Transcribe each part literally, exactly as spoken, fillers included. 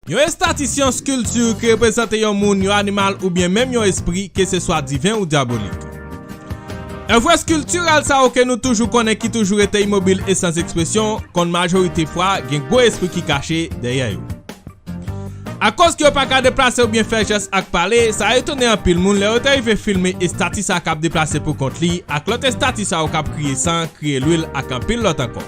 Yon estati se yon skilti ki reprezante yon moun, yon animal oubyen menm yon espri, keseswa diven ou dyabolik. Èvre eskiltirèl sa yo ke nou toujou konnen ki toujou rete imobil e san ekspresyon, konn majorite fwa gen gwo espri ki kache dèyè yo. Akoz ke yo pa ka deplase oubyen fè jès ak pale, sa etone anpil moun lè yo te rive filme estati sa k ap deplase pou kont li ak lòt estati sa yo k ap kriye san, kriye lwil ak anpil lòt ankò.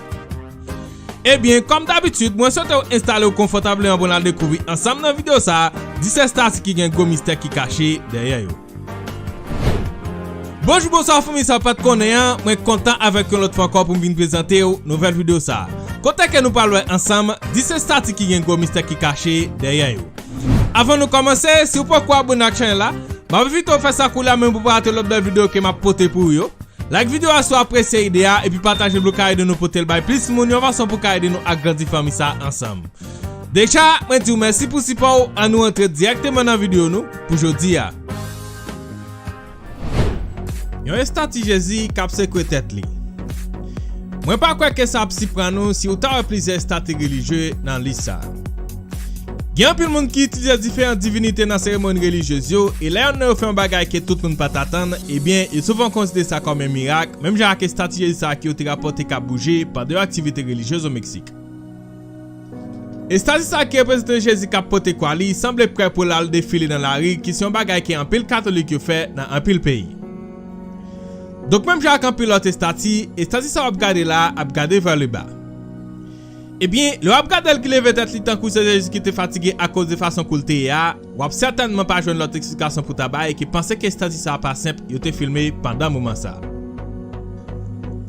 Ebyen, kòm dabitid, mwen swete w enstale w konfòtableman pou n al dekouvri ansanm nan videyo sa a dis estati ki gen gwo mistè ki kache dèyè yo. Bonjou, bonswa fanmi sa w pa t konnen an, mwen kontan avèk yon lòt fwa ankò pou m vin prezante w nouvèl videyo sa a. Kote ke nou pral wè ansanm dis estati ki gen gwo mistè ki kache dèyè yo. Avan nou kòmanse, si w poko abone ak chanèl la, m ap envite w fè sa koulye a menm pou pa rate lòt bèl videyo ke m ap pote pou ou yo. Like videyo a si w apresye ide a, epi pataje l pou ka ede nou pote l bay plis moun yon fason pou ka ede nou agrandi fanmi sa a ansanm. Deja, mwen di w mèsi pou sipò w, ann nou antre dirèkteman nan videyo nou pou jodi a. Yon estati Jezi k ap sekwe tèt li. Mwen pa kwè ke sa ap siprann ou si w ta wè plizyè estati relijye nan lis sa a. Gen anpil moun ki itilize diferan divinite nan seremoni relijyez yo, e lè yonn nan yo fè yon bagay ke tout moun pa t atann, ebyen, yo souvan konsidere sa kòm yon mirak, menm jan ak estati Jezi sa a ke yo te rapòte k ap bouje pandan yon aktivite relijyez o Meksik. Estati sa a ki reprezante Jezi k ap pote kwa li sanble prè pou l al defile nan lari, ki se yon bagay ke anpil Katolik yo fè nan anpil peyi. Donk, menm jan ak anpil lòt estati, estati sa w ap gade la a ap gade vè le ba. Ebyen, lè w ap gade l ki leve tèt li tankou se Jezi ki te fatige akoz de fason kou l te ye a, w ap sètènman pa jwenn lòt eksplikasyon pou w ta bay ke panse ke estati sa a pa senp yo te filme pandan moman sa a.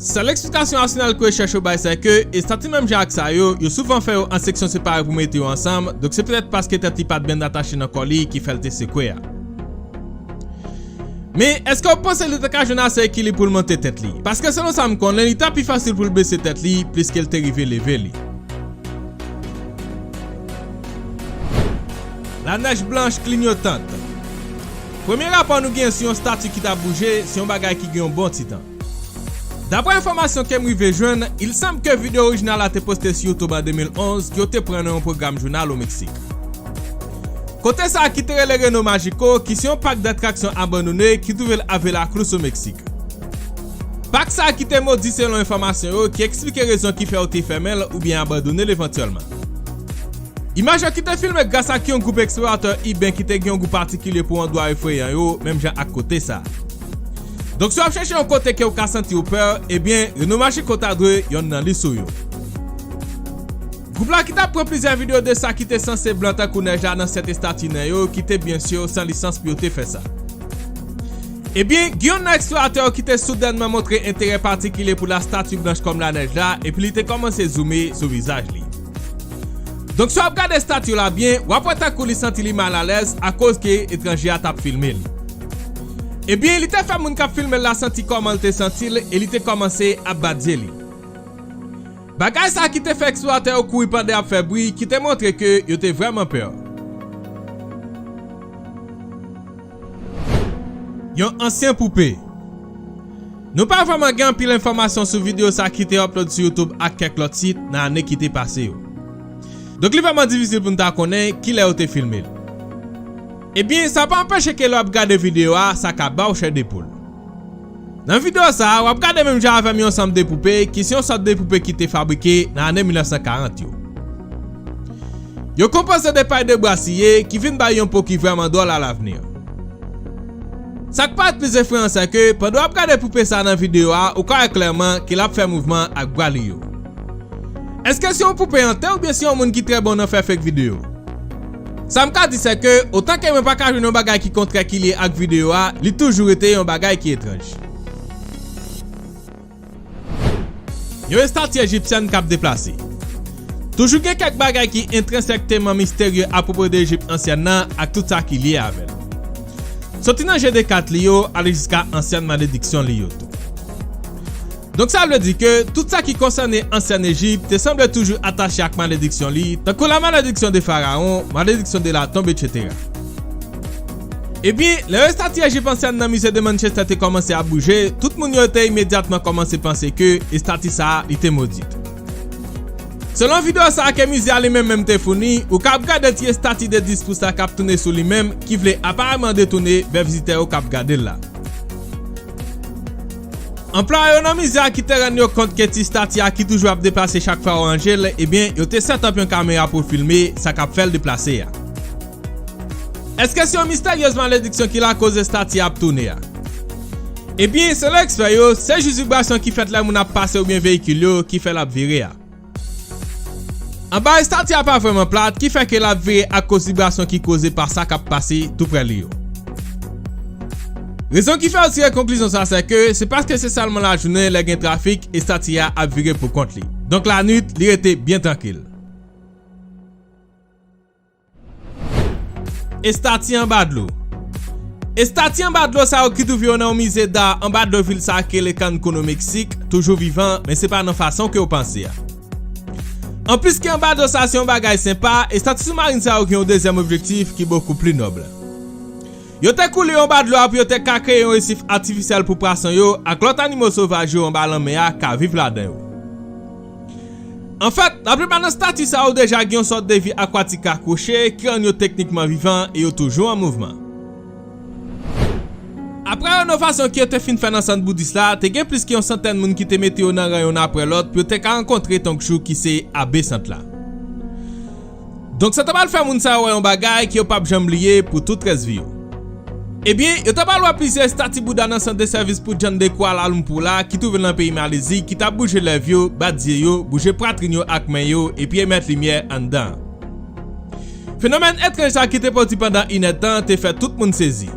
Sèl eksplikasyon rasyonèl ke rechèch yo bay se ke estati menm jan ak sa yo, yo souvan fè yo an seksyon separe pou mete yo ansanm, donk se petèt paske tèt li pa t byen atache nan kò li ki fè l te sekwe a. Men, èske w panse li ta ka jwenn ase ekilib pou l monte tèt li? Paske selon sa m konnen, li ta pi fasil pou l bese tèt li plis ke l te rive leve li. Lanèj blanch klinyotant. Premye rapò nou gen sou yon stati ki t ap bouje, se yon bagay ki gen yon bon ti tan. Daprè enfòmasyon ke m rive jwenn, il semble ke videyo orijinal la te poste sou YouTube an de mil onz, ke yo te pran nan yon pwogram jounal o Meksik. Kote sa a ki te rele Reno Magico, ki se yon pak datraksyon abandone ki twouve l a Veracruz o Meksik. Pak sa a ki te modi selon enfòmasyon yo, ki eksplike rezon ki fè yo te fèmen l oubyen abandone l evantyèlman. Imaj yo ki te filme gras ak yon gwoup eksploratè iben ki te gen yon gou patikilye pou andwa efreyan yo, menm jan ak kote sa a. Donk, si w ap chèche yon kote ke w ka santi w pè, ebyen, Reno Magico ta dwe yonn nan lis ou yo. Gwoup la ki t ap pran plizyè videyo de sa ki te sanse blan tankou nèj la nan sèt estati nan yo, ki te byen si san lisans pou yo te fè sa. Ebyen, gen yonn nan eksploratè yo ki te soudènman montre enterè patikilye pou la stati blanch kòm lanèj la, epi li te kòmanse zoume sou vizaj li. Donk, si w ap gade estati la byen, w ap wè tankou li santi li malalèz akoz ke etranje a t ap filme l. Ebyen, li te fè moun k ap filme l la santi kòman l te santi l e li te kòmanse ap bat zye li. Bagay sa a ki te fè eksploratè yo kouri pandan y ap fè bri, ki te montre ke yo te vrèman pè. Yon ansyen poupe. Nou pa vrèman gen anpil enfòmasyon sou videyo sa ki te upload sou YouTube ak kèk lòt sit nan ane ki te pase yo. Donk, li vrèman difisil pou n ta konnen kilè yo te filme l. Ebyen, sa pa anpeche ke lè w ap gade videyo a, sa ka ba w chè de poul. Nan videyo sa a, w ap gade menm jan avè m yon sanm de poupe, ki se yon sòt de poupe ki te fabrike nan ane mil nèf san karant yo. Yo konpoze de pay de bwa siye ki vin bay yon po ki vrèman dwòl alavni. Sa k parèt plis efreyan, se ke pandan w ap gade poupe sa a nan videyo a, ou ka wè klèman ke l ap fè mouvman ak bra li yo. Èske se yon poupe ante oubyen se yon moun ki trè bon nan fè fake videyo? Sa m ka di, se ke, otan ke mwen pa ka jwenn yon bagay ki kontrè ki lye ak videyo a, li toujou rete yon bagay ki etranj. Yon estati ejipsyèn k ap deplase. Toujou gen kèk bagay ki entrensèkteman misterye apwopo de Ejip ansyèn nan ak tout sa ki lye avè l. Soti nan je de kat li yo, ale jiska ansyen malediksyon li yo tou. Donk, sa vle di ke tout sa ki konsène ansyen Ejip te sanble toujou atache ak malediksyon li, tankou la malédiction de Pharaon, malédiction de la tombe, et cetera. Ebyen, lè estati Ejip ansyèn nan mize de Manchester te kòmanse ap bouje, tout moun yo te imedyatman kòmanse panse ke estati sa a, li te modit. Selon videyo sa a ke mize a li menm menm te founi, ou kab gade ti estati de dis pou sa k ap tounen sou li menm, ki vle apareman detounen vè vizitè yo k ap gade l la. Anplwaye yo nan mize a ki te rann yo kont ke ti estati a ki toujou ap deplase chak fwa yo ranje l, ebyen, yo te set up yon kamera pou filme sa k ap fè l deplase a. Èske se yon misteryez malediksyon ki lakoz estati a ap tounen a? Ebyen, selon ekspè yo, se jis vibrasyon ki fèt lè moun ap pase oubyen veyikil yo ki fè l ap vire a. Anba estati a pa vrèman plat, ki fè ke l ap vire akoz vibrasyon ki koze pa sa k ap pase tou prè li yo. Rezon ki fè yo tire konklizyon sa, se ke se paske se sèlman lajounen, lè gen trafik, estati a ap vire pou kont li. Donk, lanwit, li rete byen trankil. Estati anba dlo. Estati anba dlo sa yo ki twouve yo nan yon mize da anba dlo vil sa a ki rele Cancún o Meksik, toujou vivan, men se pa nan fason ke w panse a. Anplis ke anba dlo sa se yon bagay senpa, estati soumarin sa yo gen yon dezyèm objektif ki bokou pli nòb. Yo te koule yo anba dlo a pou yo te ka kreye yon resif atifisyèl pou pwason yo ak lòt animo sovaj yo anba lanmè a ka viv ladan yo. Anfèt, laplipa nan estati sa yo deja gen yon sòt de vi akwatik akwoche ki rann yo teknikman vivan e yo toujou an mouvman. Apre renovasyon ke yo te fin fè nan sant boudis la, te gen plis ke yon santèn moun ki te mete yo nan ran youn apre lòt pou yo te ka rankontre Tong Shu ki se abe sant la. Donk, sa ta pral fè moun sa yo wè yon bagay ke yo p ap janm bliye pou tout rès vi yo. Ebyen, yo ta pral wè plizyè estati Bouda nan sant de sèvis pou Chan de Kuala Lumpur la, ki twouve l nan peyi Malezi, ki t ap bouje lèv yo, bat zye yo, bouje pwatrin yo ak men yo, epi emèt limyè anndan. Fenomèn etranj sa ki te pwodui pandan inèdtan te fè tout moun sezi.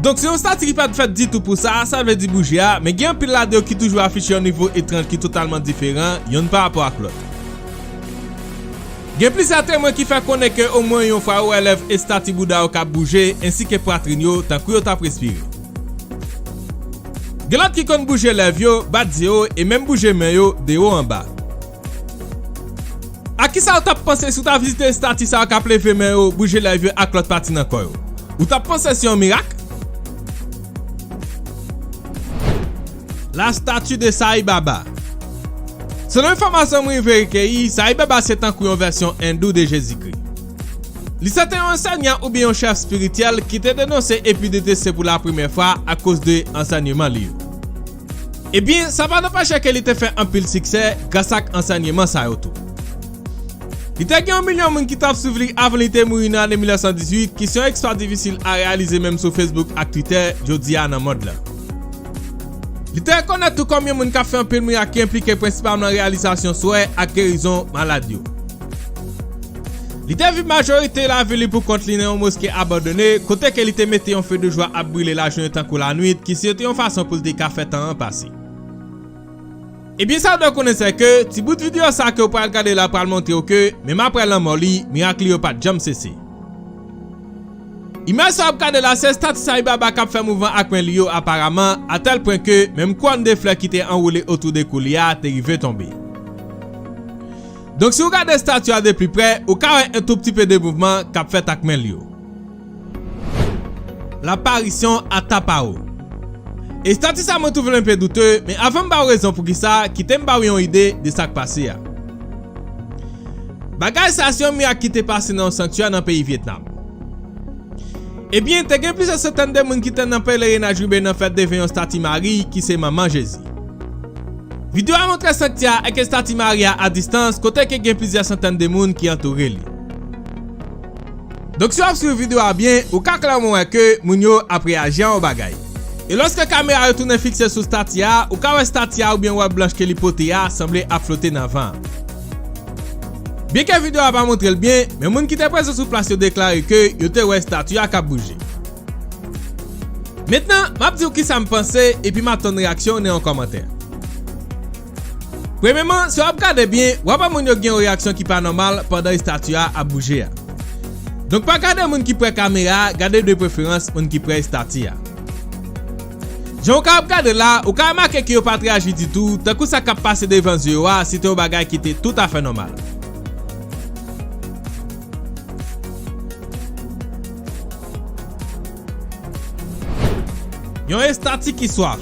Donk, se yon estati ki pa t fèt ditou pou sa, sa vle di bouje a, men gen anpil ladan yo ki toujou afiche yon nivo etranj ki totalman diferan, yonn pa rapò ak lòt. Gen plizyè temwen ki fè konnen ke omwen yon fwa yo wè lèv estati Bouda yo k ap bouje, ensi ke pwatrin yo, tankou yo t ap respire. Gen lòt ki konn bouje lèv yo, bat zye yo, e menm bouje men yo, de wo anba. A kisa w t ap panse si w ta vizite estati sa yo k ap leve men yo, bouje lèv yo ak lòt pati nan kò yo? Ou t ap panse se yon mirak? La statue de Sai Baba. Selon enfòmasyon mwen rive rekeyi, Sai Baba se tankou yon vèsyon endou de Jezikri. Li se te yon ansèyan oubyen yon chèf espirityèl ki te denonse epi deteste pou lapremyè fwa akoz de ansèyman li yo. Ebyen, sa pa t anpeche ke li te fè anpil siksè gras ak ansèyman sa yo tou. Li te gen yon milyon moun ki t ap swiv li avan li te mouri nan ane mil nèf san dizuit, ki se yon eksplwa difisil a reyalize menm sou Facebook ak Twitter jodi a nan mond lan. Li te rekonèt tou kòm yon moun k ap fè anpil mirak ki enplike prensipalman nan reyalizasyon swè ak gerizon malad yo. Li te viv majorite lavi li pou kont li nan yon moske abandone, kote ke li te mete yon fe de jwa ap brile lajounen tankou lanwit, ki se te yon fason pou l te ka fè tan an pase. Ebyen, sa w dwe konnen se ke ti bout videyo sa ke w pral gade la pral montre w ke, menm apre lanmò li, mirak li yo pa t janm sese. Imaj sa w ap gade la se estati Sai Baba k ap fè mouvman ak men li yo aparaman, atèl pwen ke menm kouwòn de flè ki te anwoule otou de kou li a te rive tonbe. Donk, si w gade estati a de pli prè, ou ka wè yon tou pti pe de mouvman k ap fèt ak men li yo. L'apparition à Tapao. Estati sa mwen twouve l enpe doute, men avan m ba w rezon poukisa, kite m ba w yon ide de sa k pase a. Bagay sa se yon mirak ki te pase nan yon sanktyè nan peyi Vyetnam. Ebyen, te gen plizyè santèn de moun ki te nan pelerinaj riben nan fèt devan yon estati Mari ki se manman Jezi. Videyo a montre sanktyè a ak estati Mari a a distans, kote ke gen plizyè santèn de moun ki antoure li. Donk, si w ap swiv videyo a byen, ou ka klèman wè ke moun yo ap reyaji a yon bagay. E lòske kamera yo tounen fikse sou estati a, ou ka wè estati a oubyen wòb blanch ke li pote a sanble ap flote nan van an. Byenke videyo a pa montre l byen, men moun ki te prezan sou plas yo deklare ke yo te wè estati a k ap bouje. Mentnan, m ap di w kisa m panse, epi m atann reyaksyon w nan yon kòmantè. Premyèman, si w ap gade byen, w ap wè moun yo gen yon reyaksyon ki pa nòmal pandan estati a ap bouje a. Donk, pa gade moun ki pre kamera a, gade de preferans moun ki pre estati a. Jan w ka ap gade la, ou ka remake ke yo pa t reyaji ditou, tankou sa k ap pase devan zye yo a, se te yon bagay ki te toutafè nòmal. Yon estati ki swaf.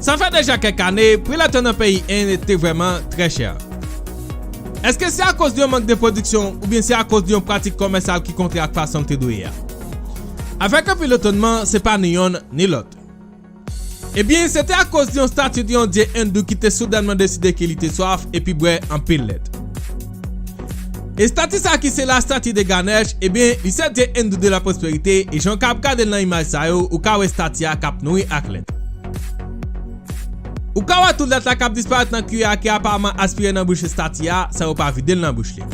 Sa fè deja kèk ane, pri lètan nan peyi End te vrèman trè chè. Èske se akoz de yon mank de pwodiksyon oubyen se akoz de yon pratik komèsyal ki kontrè ak fason l te dwe ye a? Avèk anpil etonman, se pa ni yonn ni lòt. Ebyen, se te akoz de yon estati de yon dye endou ki te soudènman deside ke li te swaf epi bwè anpil lèt. Estati sa ki se la estati de Ganesh, ebyen, li se dye endou de la pwosperite, e jan w ka ap gade l nan imaj sa yo, ou ka wè estati a k ap nouri ak lèt. Ou ka wè tou lèt la k ap disparèt nan kiyè a ki aparman aspire nan bouch estati a san yo pa vide l nan bouch li.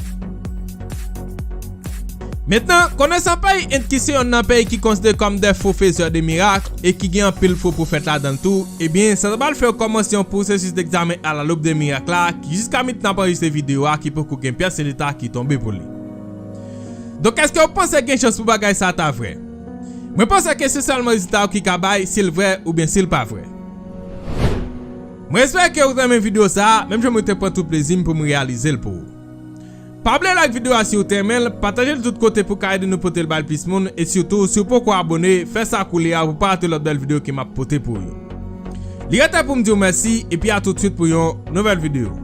Mentnan, konnen se yon peyi End ki se yonn nan peyi ki konsidere kòm de fo fezè de mirak e ki gen anpil fo pwofèt ladan l tou, ebyen, sa ta pral fè yo kòmanse yon pwosesis degzamen alaloup de mirak la ki jiska mentnan ap anrejistre videyo a ki poko gen pyès rezilta ki tonbe pou li. Donk, èske w panse gen chans pou bagay sa ta vrè? Mwen panse ke se sèlman rezilta yo ki ka bay si l vrè oubyen si l pa vrè. Mwen espere ke w renmen videyo sa a, menm jan mwen te pran tout plezi m pou m reyalize l pou ou. Pa bliye like videyo a si w te renmen l, pataje l tout kote pou ka ede nou pote l bay plis moun, e sitou, si w poko abone, fè sa koulye a pou pa rate lòt bèl videyo ke m ap pote pou ou yo. Li rete pou m di w mèsi, epi a tout swit pou yon nouvèl videyo.